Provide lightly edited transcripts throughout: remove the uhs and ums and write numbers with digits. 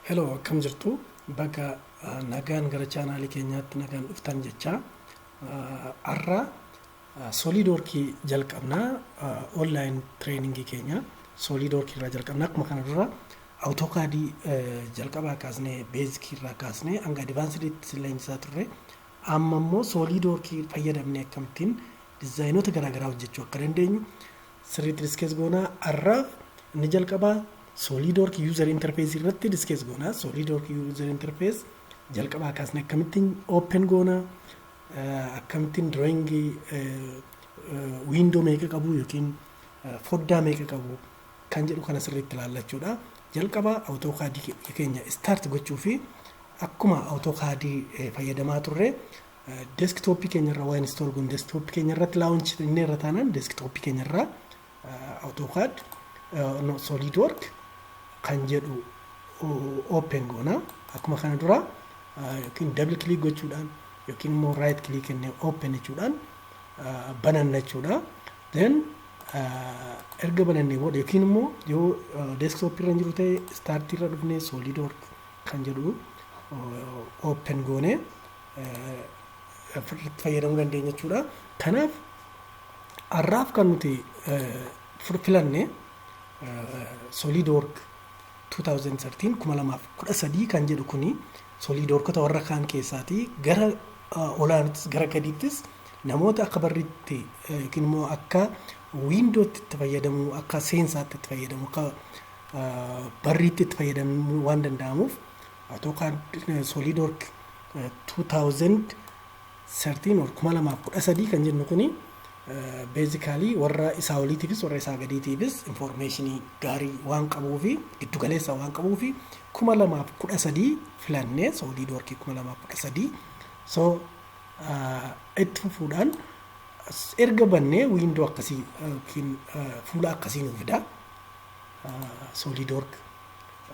Hello, akkam jirtu? Baga nagaan gara chaanaalii keenyaatti nagaan dhuftan jechaa, har'a SolidWorks jalqabnaa. Online trainingii keenya SolidWorks irraa jalqabnaa. Akkuma kana dura AutoCAD jalqabaa kaasnee, basicii irraa kaasnee hanga advanceditti leenjisaa turre, amma immoo SolidWorks fayyadamnee akkamittiin designoota garaagaraa hojjechuu akka dandeenyu sirriitti discuss goonaa. Har'aaf inni jalqabaa SolidWorks user interface irratti discuss goonaa. SolidWorks user interface jalqabaa kaasnee akkamittiin open goonaa, akkamittiin drawingii window meeqa qabu yookiin foddaa meeqa qabu kan jedhu kana sirriitti ilaallachuudha. Jalqaba AutoCAD keenya start gochuu fi akkuma AutoCAD fayyadamaa turre, desktopii keenya irraa waa install goon, desktopii keenya irratti launch inni irra taanaan, desktopii keenya irraa AutoCAD, no, SolidWork kan jedhu open goona. Akkuma kana dura yookiin double click gochuudhaan yookiin immoo right click kennee open jechuudhaan bananna jechuudha. Then erga banannee booda, yookiin immoo yoo desktop irra jiru ta'e, start irra dhufnee SolidWork kan jedhu open goonee itti fayyadamuu dandeenya jechuudha. Kanaaf har'aaf kan nuti filanne SolidWork 2013, 2013 kan jedhu kuni SolidWorkota warra kaan keessaatii gara olaanuttis gara gadiittis namoota akka barriitti yookiin immoo akka windowtti itti fayyadamuu, akka seensaatti itti fayyadamu, akka barriitti itti fayyadamuu waan danda'amuuf, AutoCAD SolidWork 2013 or 2013 kan jennu kuni basically warra isaa oliitiifis warra isaa gadiitiifis informationii gaarii waan qabuu fi giddugaleessa waan qabuu fi 2013 filannee, SolidWorkii 2013. So itti fufuudhaan erga bannee window akkasii yookiin fuula akkasii nuuf fida. SolidWork,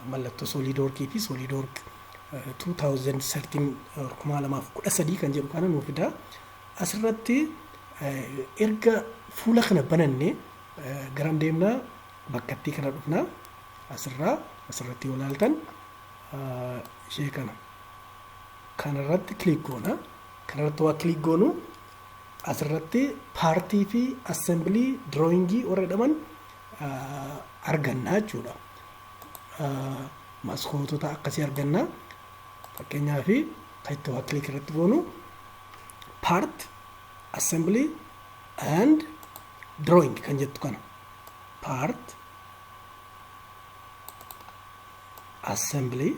mallattoo SolidWorkii fi SolidWork 2013, 2013 kan jedhu kana nuuf fida. Asirratti erga fuula kana bananne garam deemnaa? Bakkattii kana dhufnaa. Asirraa asirratti yoo ilaaltan, ishee kana kanarratti click goona. Kanarratti waa click goonu, asirratti partii fi assembly, drawingii warra jedhaman argannaa jechuudha. Maskootota akkasii argannaa. Fakkeenyaaf kan itti waa click irratti goonu part, assembly and drawing kan jettu kana, part, assembly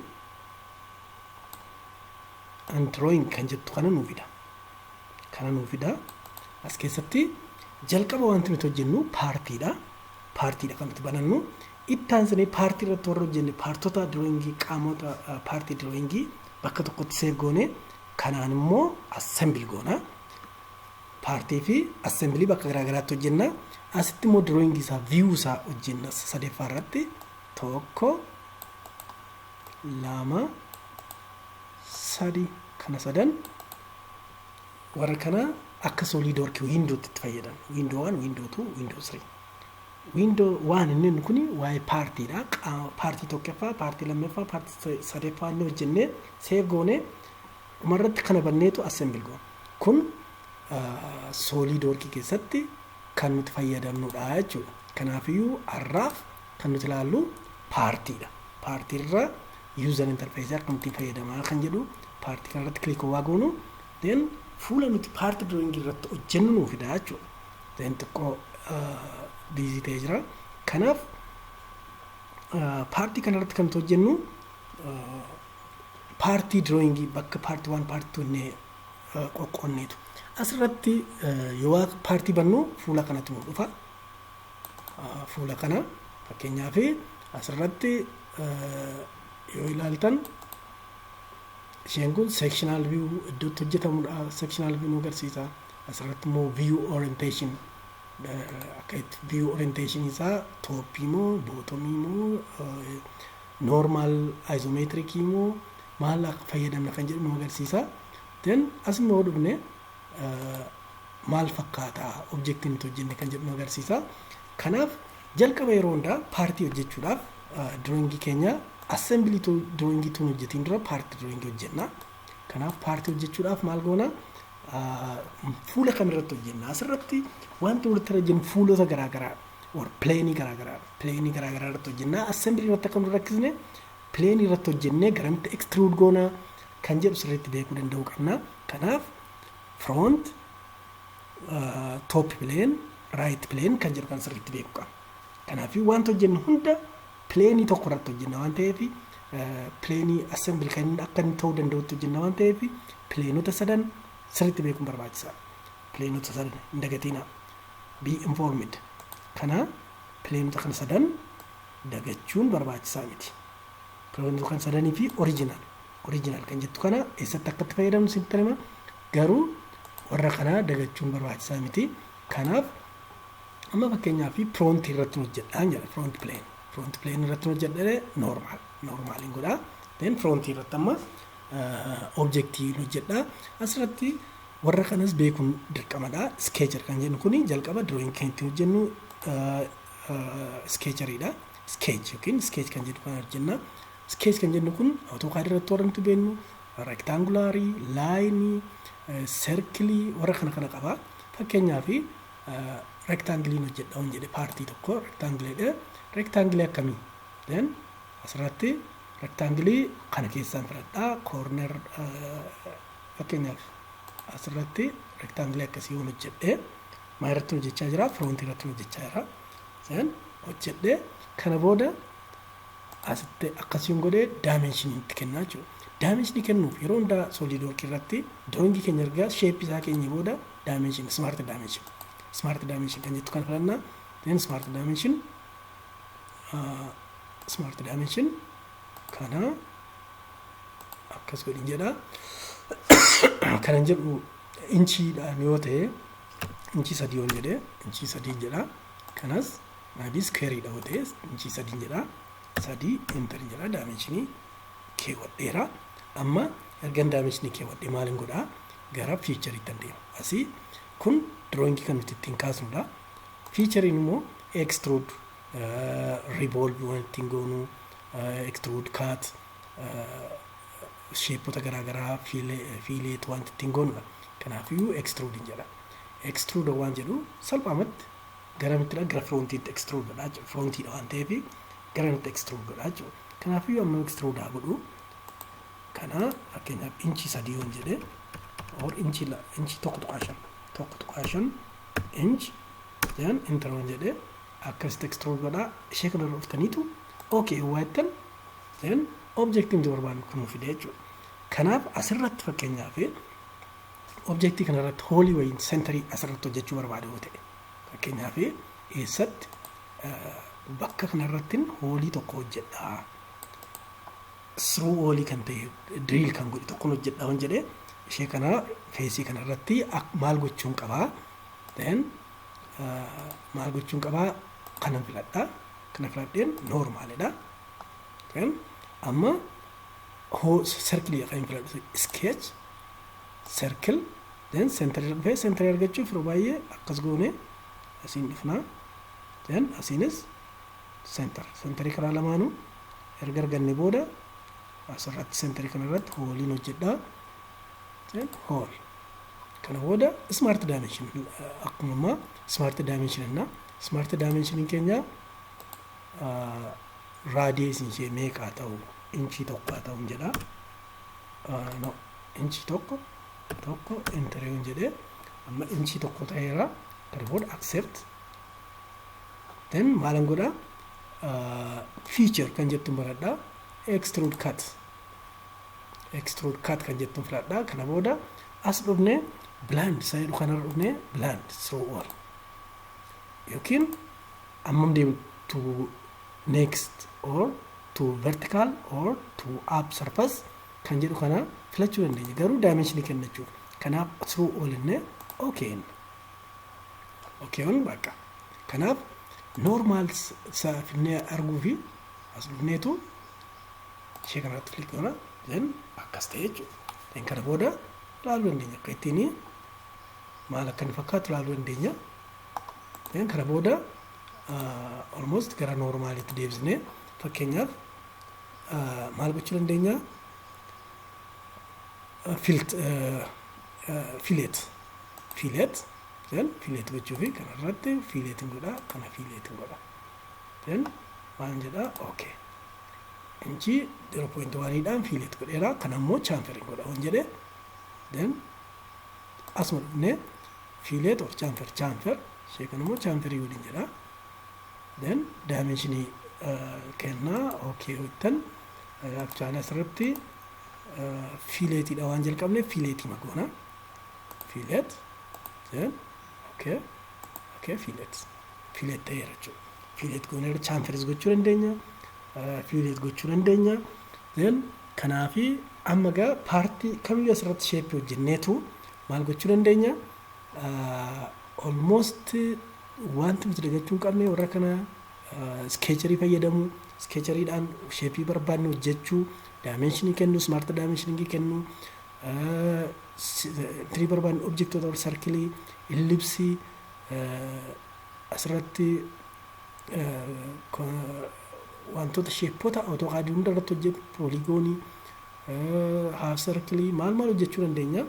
and drawing kan jettu kana nuu fida. Kana nuu fida. As keessatti jalqaba wanti nuti hojjennu partiidha. Partiidha kan nuti banannu. Itti aansinee partii irratti warra hojjenne partota drawingii, qaamota partii drawingii bakka tokkotti save goone, kanaan immoo assemble goona. Partii fi assembly bakka garaagaraatti hojjenna. Asitti immoo drawingii isaa, view isaa hojjenna. Sadeeffaa irratti tokko, lama, sadi, kana sadan warra kana akka SolidWork windowtti itti fayyadamu. Window 1, window 2, window 3. Window 1 inni kun waa'ee partiidha. Partii tokkoffaa, partii lammaffaa, partii sadaffaa inni hojjennee save goonee, dhumarratti kana banneetu assemble goona. Kun SolidWorkii keessatti kan nuti fayyadamnudha jechuudha. Kanaafiyyuu har'aaf kan nuti ilaallu partiidha. Partiirra user interface akkamittiin fayyadamaa kan jedhu, partii kanarratti click waa goonu, then fuula nuti partii drawing irratti hojjennu nuu fida jechuudha. Then xiqqoo busy ta'ee jira. Kanaaf partii kanarratti kan nuti hojjennu partii drawingii bakka partii 1, partii 2 innee qoqqoonneetu. Asirratti yoo partii bannu fuula kanatti nu dhufa. Fuula kana fakkeenyaaf asirratti yoo ilaaltan, isheen kun sectional view iddootti hojjetamudha. Sectional view nu agarsiisa. Asirratti immoo view orientation, akka itti view orientation isaa topii moo bottomii moo normal isometricii moo maal akka fayyadamna kan jedhu nu agarsiisa. Then as immoo dhufne maal fakkaata objectiin nuti hojjenne kan jedhu nu agarsiisa. Kanaaf jalqaba yeroo hundaa partii hojjechuudhaaf drawingii keenya Assembly drawing tun hojjetiin dura part drawing hojjenna. Kanaaf part hojjechuudhaaf maal goona? Fuula kamirratti hojjenna? Asirratti wanti walitti hojjennu fuulota garaagaraa or plane garaagaraa, plane garaagaraa irratti hojjenna. Assembly irratti akka nu rakkisne plane irratti hojjennee garamitti extrude goona kan jedhu sirriitti beekuu danda'uu qabna. Kanaaf front, top plane, right plane kan jedhu kan sirriitti beekuu qabna. Kanaaf wanta hojjennu hunda plane tokko irratti hojjenna waan ta'eef, plane assembly kan akka inni ta'uu danda'utti hojjenna waan ta'eef, planeota sadan sirriitti beekuun barbaachisaadha. Planeota sadan hin dagatinaa. Be informed. Kana planeota kana sadan dagachuun barbaachisaa miti. Planeota kan sadanii fi original. Original kan jettu kana eessatti akka itti fayyadamnu sitti hima. Garuu warra kanaa dagachuun barbaachisaa miti. Kanaaf amma fakkeenyaaf front irratti hojjedhaan jedha, front plane. Front plane irratti hojjedhee normal. Normaliin godhaa. Then front irratti amma objectii hojjedhaa. Asirratti warra kanas beekuun dirqamadha. Sketcher kan jennu kuni jalqaba drawing kan ittiin hojjennu sketcheriidha. Sketch yookiin sketch kan jedhu kana hojjenna. Sketch kan jennu kun AutoCAD irratti warra nuti beeknu rectangular, line, circle warra kana kana qaba. Fakkeenyaaf rectangleiin hojjedha on jedhe, part tokko rectangleiidha. Rectangle akkamii? Then asirratti rectangle kana keessaan filadhaa, corner. Fakkeenyaaf asirratti rectangle akkasii yoon hojjedhe, maal irratti hojjechaa jira? Front irratti hojjechaa jira. Then hojjedhe, kana booda asitti akkasiin godhee dimension itti kennaa jechuudha. Dimension kennuuf yeroo hundaa SolidWorks irratti drawing keenya ergaa shape isaa keenya booda dimension, smart dimension. Smart dimension kan jettu kan filannaa. Then smart dimension kana akkas godhin jedha. Kanan jedhu inchiidhaan yoo ta'e, inchii 3 yoon jedhe, inchii 3 jedha. Kanas maybe squareiidha yoo ta'e, inchii 3 jedha. 3, enter jedha, dimension keewwadheera. Amma ergan dimension keewwadhee maalin godhaa? Gara featureiitti deema. Asii kun drawing kan nuti ittiin kaasnudha. Featureiin immoo extrude, revolve waan ittiin goonu, extrude cut, shapeota garaagaraa, fillet wanti ittiin goonudha. Kanaafiyyuu extrude jedha. Extrude waan jedhu salphaamatti garamittidha? Gara frontiitti extrude godhaa jechuudha. Frontiidha waan ta'eef garamitti extrude godhaa jechuudha. Kanaafiyyuu amma extrude haa godhu. Kana fakkeenyaaf inchii 3 yoon jedhe or inchii 1.5, 1.5 inch, then enter yoon jedhe, akkasitti extrude godhaa. Ishee kana irra dhuftaniitu okay waa jettan, then objectii nuti barbaannu kun nu fide jechuudha. Kanaaf asirratti fakkeenyaaf objectii kanarratti hole wayiin center asirratti hojjechuu barbaade yoo ta'e, fakkeenyaaf eessatti, bakka kanarrattiin hole tokko hojjedhaa. Through hole kan ta'e drill kan godhe tokkon hojjedhaa waan jedhee, ishee kana face kanarratti maal gochuun qabaa? Then maal gochuun qabaa? Kanan filadhaa. Kana filadheen normalidha. Then amma circle kan hin filadhu, sketch, circle, then center dhufee center argachuuf yeroo baay'ee akkas goone asiin dhufnaa, then asiinis center, center karaa lamaanuu erga arganne booda asirratti center kanarratti holeiin hojjedhaa. Then hole kana booda smart dimension, akkuma ammaa smart dimension enna. Smart dimensioniin keenya radiusiin ishee meeqaa ta'u? Inchii 1 ta'u jedha. No, inchii 1, 1, enter yoon jedhee, amma inchii 1 ta'eera. Kana booda accept. Then maalan godha? Feature kan jettuun baradhaa, extrude cut, extrude cut kan jettuun filadhaa. Kana booda as dhufnee blind isa jedhu kanarra dhufnee blind through all yookiin ammam deemu, to next or to vertical or to up surface kan jedhu kana filachuu dandeenya, garuu dimension kennachuuf. Kanaaf through all innee okay, okay on bakka. Kanaaf normal finnee arguu fi as dhufneetu ishee kanarratti click goona, then akkas ta'e jechuudha. Then kana booda ilaaluu dandeenya, akka ittiin maal akka inni fakkaatu ilaaluu dandeenya. Then kana booda almost gara normalitti deebisnee, fakkeenyaaf Maal gochuu dandeenya? Fillet, fillet, fillet. Then fillet gochuu fi kanarratti filletiin godha, kana filletiin godha. Then waan jedha, okay. Inchii 0.1 dhaan fillet godheera, kana immoo chamferiin godha waan jedhe. Then asuma dhufnee fillet or chamfer, chamfer ishee kana immoo chamferii waliin jedha. Then dimensionii kennaa, okay hojjetan. Actually asirratti filletiidha waan jalqabne, filletii magoona. Fillet, then okay, fillet, fillet ta'eera jechuudha. Fillet gooneera, chamferis gochuu dandeenya, fillet gochuu dandeenya. Then kanaafi amma gaa partii kamiyyuu asirratti shapeii hojjenneetu maal gochuu dandeenya? Almost wanti nuti dagachuu hin qabne warra kana sketcherii fayyadamu, sketcheriidhaan shapeii barbaadne hojjechuu, dimensionii kennu, smart dimensionii kennu, tirii barbaadne objectoota, circleii, ellipseii, asirratti wantoota shapeoota AutoCADii hunda irratti hojjetu, polygonii, half circleii, maal maal hojjechuu dandeenya.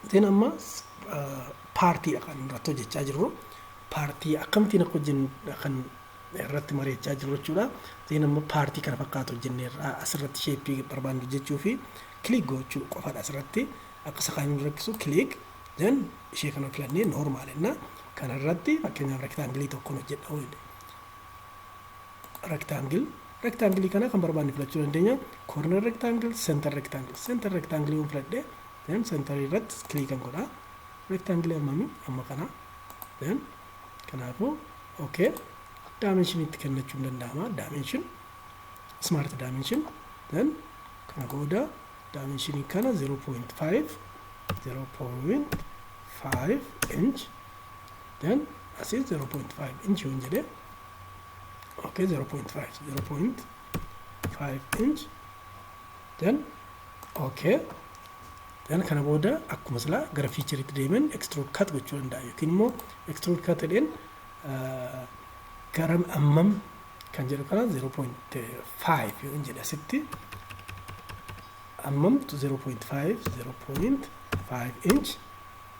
Then amma partiidha kan irratti hojjechaa jirru. Partii akkamittiin akka hojjennu kan irratti mari'achaa jirru jechuudha. Then amma partii kana fakkaatu hojjenneerra. Asirratti shapeii barbaannu hojjechuu fi click gochuu qofaadha. Asirratti akka isa kan nu rakkisu click, then ishee kana filannee normal enna. Kanarratti fakkeenyaaf rectangleii tokkoon hojjedha. Rectangle, rectangleii kana kan barbaanne filachuu dandeenya. Corner rectangle, center rectangle, center rectangle yoon filadhe, then center irratti clickan godha. Rectangle ammami? Amma kana. Then kanaafuu okay, dimension itti kennachuu hin danda'ama. Dimension, smart dimension. Then kana booda dimensionii kana 0.5, 0.5 inch. Then asii 0.5 inch yoon jedhe, okay, 0.5, 0.5 inch. Then okay, then kana booda akkuma silaa gara featureitti deemen extrude cut gochuu danda'a, yookiin immoo extrude cut jedheen gara ammam kan jedhu kana 0.5 yoon jedhe, asitti ammamtu? 0.5, 0.5 inch.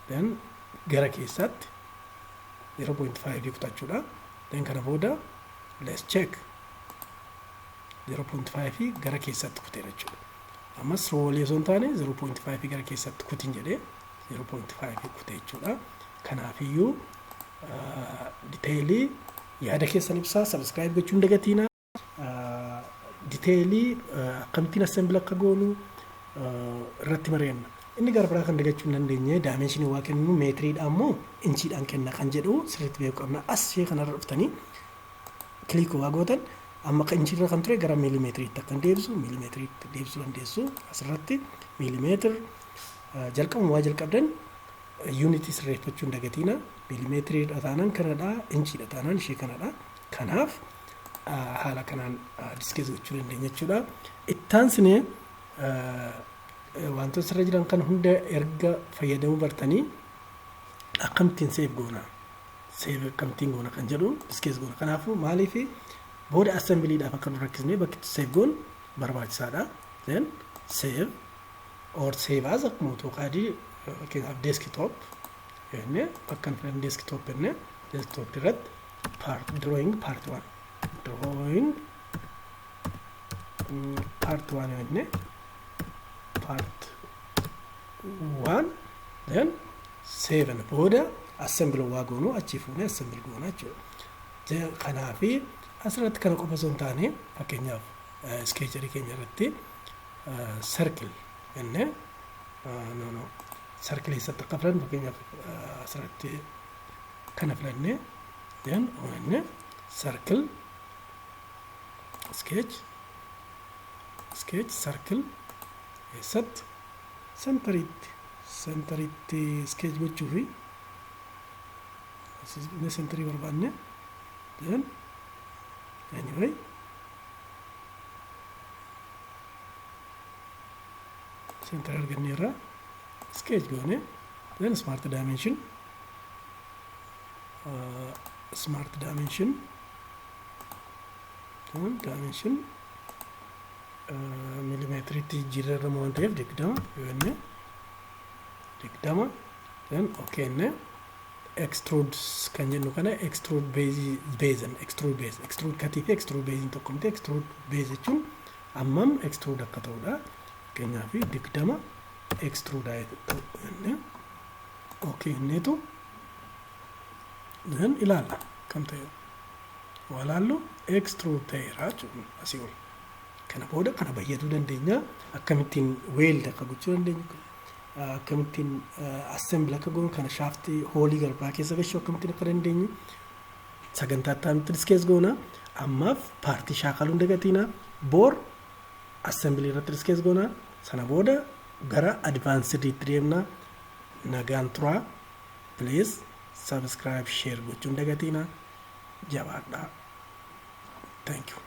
Then gara keessaatti 0.5 kutachuudha. Then kana booda let's check. 0.5 gara keessatti kuteera jechuudha. Ammas roolee osoo hin taane 0.5 gara keessatti kutin jedhee 0.5 kute jechuudha. Kanaafiyyuu detailii yaada keessan ibsaa, subscribe gochuun dagatiina. Detailii akkamittiin assemble akka goonu irratti mari'anna. Inni gara biraa kan dagachuu hin dandeenye, dimensionii waa kennu meetiriidhaan moo inchiidhaan kenna kan jedhu sirriitti beekuu qabna. As ishee kanarra dhuftanii click waa gootan, amma inchiirra kan ture gara miilimeetiriitti akkan deebisu, miilimeetiriitti deebisuu dandeessu. Asirratti miilimeetir jalqabuma waa jalqabdan unitii sirreeffachuu hin dagatiina. Miilimeetiriidha taanaan kanadha, inchiidha taanaan ishee kanadha. Kanaaf haala kanaan discuss gochuu dandeenya jechuudha. Ittaansinee wantoota sirra jiran kan hunda erga fayyadamuu bartanii akkamittiin save goona, save akkamittiin goona kan jedhu discuss goona. Kanaafuu maaliif booda assemblyiidhaaf akka nu rakkisnee bakki itti save goonu barbaachisaadha. Then save or save as akkuma AutoCADii, fakkeenyaaf desktop jennee bakka hin filan desktop jennee desktop irratti part drawing part one, drawing part one jennee part one, then save. Booda assemble waa goonu achii fuunee assemble goona jechuudha. Kanaafi asirratti kana qofa osoo hin taane, fakkeenyaaf sketcherii keenya irratti circle jennee, no, no, circle eessatti akka filannu, fakkeenyaaf asirratti kana filannee, then oonannee circle, sketch, sketch circle eessatti? Centeriitti, centeriitti sketch gochuu fi centerii barbaanne. Then anyway center arganneerra, sketch goone, then smart dimension, smart dimension, then dimension Meetiriitti jijjiirama waan ta'eef 20 yoo jenne, 20, then okay jenne. Extrude kan jennu kana, extrude base, base, extrude base, extrude cutii fi extrude base tokko miti. Extrude base jechuun ammam extrude akka ta'udha. Fakkeenyaaf 20 extrude ta'u jenne, okay jenneetu, then ilaalla kam ta'e. Waa laallu, extrude ta'eera jechuudha asii ol. Kana booda kana bayyatuu dandeenya. Akkamittiin weld akka gochuu dandeenyu, akkamittiin assemble akka goonu, kana shaftii holeii garbaa keessa gashuu akkamittiin akka dandeenyu sagantaa itti discuss goona. Ammaaf partii shaakaluu hin dagatiina. Boor assembly irratti discuss goona. Sana booda gara advancediitti deemna. Nagaan turaa. Please subscribe, share gochuu hin dagatiina. Jabaadhaa. Thank you.